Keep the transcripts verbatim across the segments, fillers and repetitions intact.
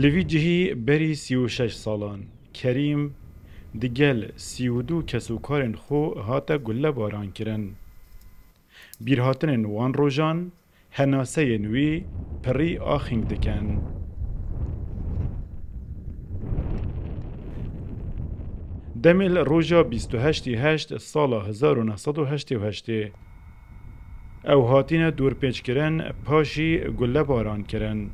Li vî cihî berî sî û şeş salan Kerîm digel sî û du kesûkarên xwe hate gullebaran kirin. Bîrhatinên wan rojan henaseyên wî pirî axîng dikin. Demê li roja bîst û heştê heşt sala hezar û neh sed û heştê û heştê ew hatine dorpêçkirin, paşî gullebaran kirin.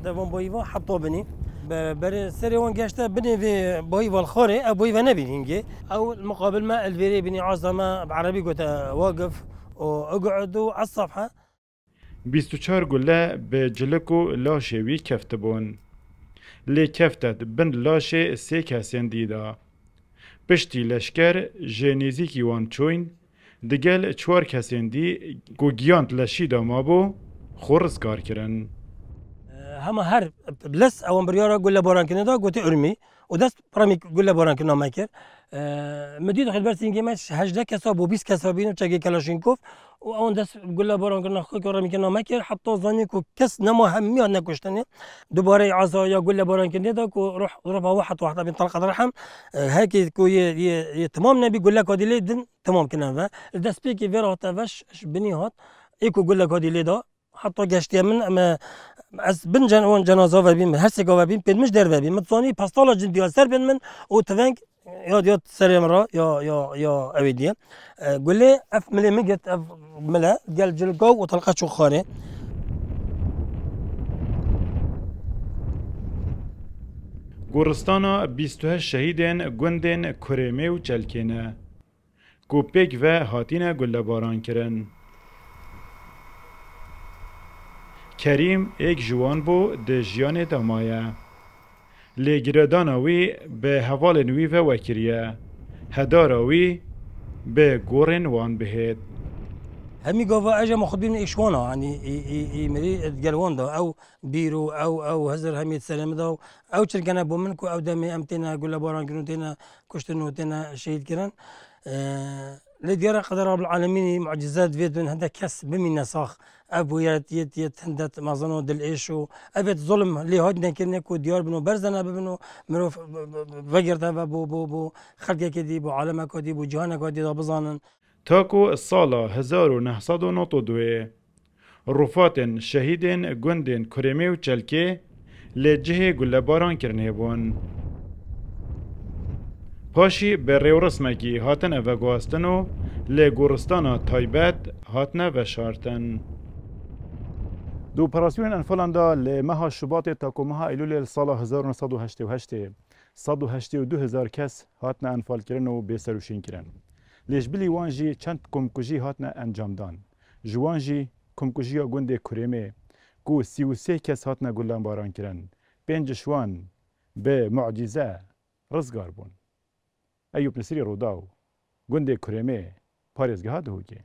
Devan boyî va heta binî. Be-, berê serê wan geşte binê vê boyî va li xarê, ew boyî ve nebîn hingê. Ew li muqabil me, li vêrê binî aza me bi erebî gote waqif û uq'ud û es-safhe. Bîst û çar gule bi cilik û laşê wî keftibûn. Lê keftet bin laşê sê kesên dî de. Piştî leşker ji nêzîkî wan çûyn, digel çar kesên dî ku giyan di leşî de mabû, xwe rizgar kirin. Hema her les ewan biryara gullebarankirinê da, gotê Urmî û dest piramî gullebarankirin me kir. Min dît xwe li ber sîngê me hejdeh kesa bû, bîst kesa bîn û çekê Kelaşînkov û ewan dest gullebarankirin xwe kir, remîkirina me kir, heta zanî ku kes nema, hemî hatine kuştinê. Dubareyê ezaya gullebarankirinê da ku ruh, ruh ba we heta wexta bin Talqet Rehem, e, hekî ku yê, yê, yê temam nebî, gulleka dî lê din temam kirine ve. Li destpêkê vê re hate ve ş-, ş-, binî hat. Ê ku gulleka dî lê da, heta geştiye min, em, ez bin cen-, wan cenaza ve bîm, her sêka ve bîm, pêd min ji derve bîm. Min zanî pestala cin diya ser bin min û tiveng ya, ya serê min re, ya, ya, ya ew ê diye. E, gulê ev milê min girt, ev mile, gel cilgaw û telqe çû xarê. Goristana bîst û heşt şehîdên gundên Kurêmê û Çelkê ne. Ku pêk ve hatine gullebaran kirin. Kerîm êk ji wan bû di jiyanê de maye. Lê girêdana wî bi hevalên wî ve wekiriye. Hedara wî bi gorên wan bihêt. Hemî gava ez jî me xwe dibînim êk ji wan a, yanî, î, î, î mirî digel wan da. Ew bîr û ew, ew hizir hemî serê min da û ew çirkene bo min ku ew demê em têne gullebaran kirin û têne kuştin û têne şehîd kirin. Ee, lê diyar e qeder Rabbil Alemînî mucîze divê din hindek kes bimîne sax. Ev bûyet yêt, yêt hindet mezin û dilêş û evêt zulm lê hat nekirinê ku diyar bin û berze nebibin û mirov vegirte ve bo, bo, bo xelkekê dî, bo alemeka dî, bo cîhaneka dî de bizanin. Ta ku sala hezar û neh sed û nod û duyê, rufatên şehîdên gundên Kurêmê û Çelkê li cihê gullebarankirinê bûn. Paşî bi rêwresmekî hatine veguhastin û li goristana taybet hatine veşartin. Di operasyonên enfalan de li meha Şubatê ta ku meha Eylûlê li sala hezar û neh sed û heştê û heştê, sed û heştê û du hezar kes hatine enfalkirin û bêserûşînkirin. Lê ji bilî wan jî çend komkujî hatine encamdan. Ji wan jî komkujiya gundê Kurêmê, ku sî û sê kes hatine gullebarankirin, pênc ji wan bi mucîze rizgar bûn. Eyûp Nisirî Rûdaw, gundê Kurêmê, parêzgeha Duhokê.